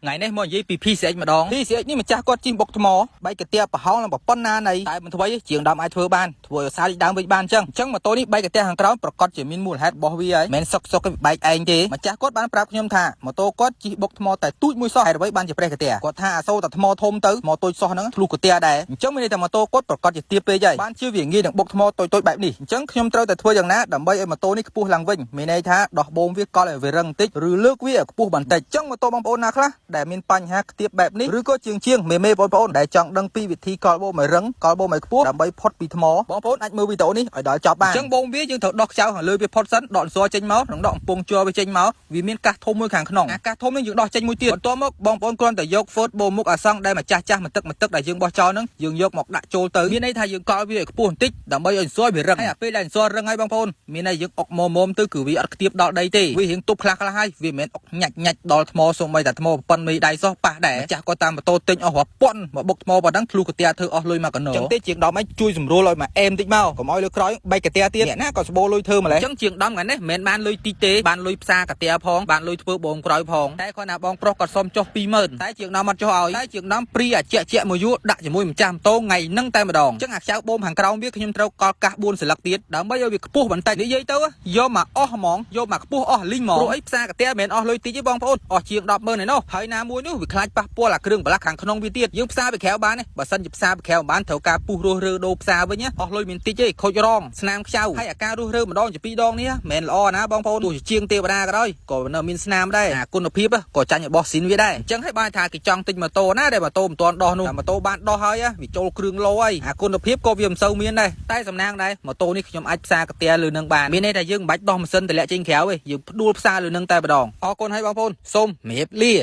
ថ្ងៃនេះមកនិយាយពី PCX ម្ដង PCX នេះម្ចាស់គាត់ជិះបុកថ្មបែកកាទៀប្រហោងនឹងប្រប៉ុណ្ណាណីតែមិនថ្មីជាងដើមអាចធ្វើបានធ្វើឲ្យសារដើមវិញបានអញ្ចឹងអញ្ចឹងម៉ូតូនេះបែកកាទៀខាងក្រោមប្រកាសជាមានមូលហេតុរបស់វាហើយមិនសុកសុកគេបែកឯងទេម្ចាស់គាត់បានប្រាប់ខ្ញុំថាម៉ូតូគាត់ជិះបុកថ្មតែទូចមួយសោះហេតុអ្វីបានជាប្រេះកាទៀគាត់ថាអាសូរតែថ្មធំទៅថ្មតូចសោះហ្នឹងធ្លុះកាទៀដែរអញ្ចឹងមានន័យថាម៉ូតូគាត់ប្រកាសជាទាបពេកហើយបានជាវាងាយនឹងបុកថ្មតូចៗបែបនេះអញ្ចឹងខ្ញុំត្រូវតែធ្វើយ៉ាងណាដើម្បីឲ្យម៉ូតូនេះខ្ពស់ឡើងវិញមានន័យថាដោះបូមវាកល់ឲ្យវារឹងបន្តិចឬលើកវាឲ្យខ្ពស់បន្តិចអញ្ចឹងម៉ូតូបងប្អូនណាខ្លះដែលមានបញ្ហាខ្ទាបបែបនេះឬក៏ជាងជាងមេមេបងប្អូនដែលចង់ដឹងពីវិធីកល់បូមឲ្យរឹងកល់បូមឲ្យខ្ពស់ដើម្បីផុតពីថ្មបងប្អូនអាចមើលវីដេអូនេះឲ្យដល់ចប់បានអញ្ចឹងបូមវាយើងត្រូវដោះខ្ចៅខាងលើវាផុតសិនដកអន្សរចេញមកនិងដកអំពង់ជ័រវាចេញមកវាមានកាសធំមួយខាងក្នុងអាកាសធំនេះយើងដោះចេញមួយទៀតបន្ទាប់មកបងប្អូនគ្រាន់តែយកហ្វឺតបូមមុខអាសង់ដែលម្ចាស់ចាស់មួយទឹកមួយទឹកដែលយើងបោះចោលហ្នឹងយើងយកមកដាក់ចូលទៅមានន័យថាយើងកល់វាឲ្យខ្ពស់បន្តិចដើម្បីឲ្យអន្សរវារឹងហើយអាពេលដែលអន្សររឹងហើយបងប្អូនមានន័យយើងអុកមុំមុំទៅគឺវាអត់ខ្ទាបដល់ដីទេវារៀងទប់ខ្លះខ្លះហើយវាមិនមែនអុកញាច់ញាច់ដល់ថ្មសូម្បីតែថ្មប៉ុនមេដៃសោះប៉ះដែរម្ចាស់គាត់តាមម៉ូតូទិញអស់រាប់ពាន់មកបុកថ្មប៉ុណ្ណឹងធ្លុះកាទៀធ្វើអស់លុយមកកណោចឹងទេជាង10ឯងជួយសម្រួលឲ្យមកអេមតិចមកកុំឲ្យលើក្រោយបែកកាទៀទៀតអ្នកណាក៏ស្បូរលុយធ្វើម្លេះចឹងជាង10ថ្ងៃនេះមិនមែនបានលុយតិចទេបានលុយផ្សារកាទៀផងបានលុយធ្វើបងក្រោយផងតែគាត់ណាបងប្រុសគាត់សុំចុះ20000តែជាង10អត់ចុះឲ្យតែជាង10ព្រីអាជាក់ជាក់មួយយួរដាក់ជាមួយម្ចាស់ម៉ូតូថ្ងៃហ្នឹងតែម្ដងចឹងអាខ្ចៅបូមខាងក្រោមវាខ្ញុំត្រូវកល់កាស4សន្លឹកទៀតដើម្បីឲ្យវាខ្ពស់បន្តិចនិយាយទៅយកមកអស់ហ្មងយកមកខ្ពស់អស់លីងហ្មងព្រោះអីផ្សារកាទៀមិនមែនអស់លុយតិចទេបងប្អូនអស់ជាង100000ឯណោះហើយណាមួយនោះវាខ្លាចប៉ះពាល់អាគ្រឿងបន្លាស់ខាងក្នុងវាទៀតយើងផ្សារពីក្រៅបានទេបើសិនជាផ្សារពីក្រៅមិនបានត្រូវការពុះរស់រើដូរផ្សារវិញអស់លុយមានតិចទេខូចរងស្នាមខ្ចៅហើយអាការរស់រើម្ដងជាពីរដងនេះមិនមែនល្អណាបងប្អូនទោះជាជាងទេវតាក៏ដោយក៏នៅមានស្នាមដែរអាគុណភាពក៏ចាញ់របស់ស៊ីនវាដែរអញ្ចឹងហើយបានថាគេចង់ទិញម៉ូតូណាដែលម៉ូតូមិនទាន់ដោះនោះតែម៉ូតូបានដោះហើយវាចូលគ្រឿងឡូហើយអាគុណភាពក៏វាមិនសូវមានដែរតែសំណាងដែរម៉ូតូនេះខ្ញុំអាចផ្សារកាទៀលើនឹងបានមានន័យថាយើងមិនបាច់ដោះម៉ាស៊ីនតម្លាក់ចេញក្រៅទេយើងផ្ដួលផ្សារលើនឹងតែម្ដងអរគុណហើយបងប្អូនសូមជម្រាបលា។